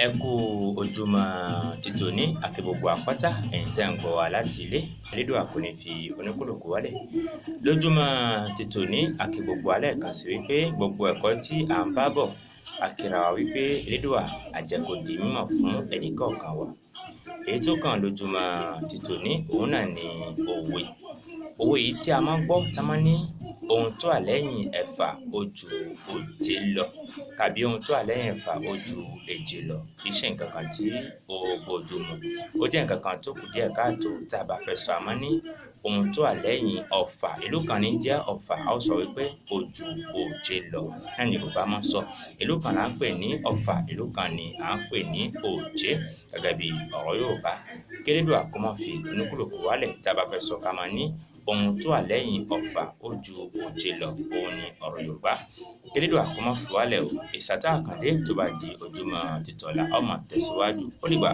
Ẹ kú ojúmọ́ títòní àti gbogbo àpáta ẹ̀yin tẹ́ ń gbọ́ wa láti ilé. Elédùà kò ní fi oníkúlùkù wálẹ̀. Lójúmọ́ títòní àkí gbogbo wa lẹ́ẹ̀kan sí wípé gbogbo ẹ̀kọ́ tí à ń bá bọ̀, a kíra wa wípé Elédùà á jẹ́ kó di mímọ̀ fún ẹnìkọ̀ọ̀kan wa. Èyí tó kàn lójúmọ́ títòní òun náà ni òwe. Òwe yìí tí a máa ń gbọ́ tá máa ń ní ohun tó wà lẹ́yìn ẹ̀fà ó ju òjé lọ tàbí ohun tó wà lẹ́yìn ẹ̀fà ó ju èje lọ, kì í ṣe nǹkan kan tí ó bójú mu. Ó jẹ́ nǹkan kan tó kù díẹ̀ káàtó. Tá a bá fẹ́ sọ, a máa ń ní ohun tó wà lẹ́yìn Ọ̀fà, ìlú kan ní jẹ́ Ọ̀fà, a ó sọ wípé ó ju òjé lọ. Náà ni Yorùbá máa ń sọ. Ìlú kan là ń pè ní Ọ̀fà, ìlú kan ni à ń pè ní Òjé, gẹ́gẹ́ bí ọ̀rọ̀ Yorùbá. Kélédùà kó má fi oníkúlùkù wálẹ̀. Tá a bá fẹ́ sọ, ká máa ní ohun tó wà lẹ́yìn Ọ̀fà ó ju òjé lọ, òun ni ọ̀rọ̀ Yorùbá. Kélédùà kó má fi wálẹ̀ o. Ìsàtá Àkàndé, tó bá di ojúmọ́ títọ́lá, a ó máa tẹ̀síwájú. Ó dìgbà.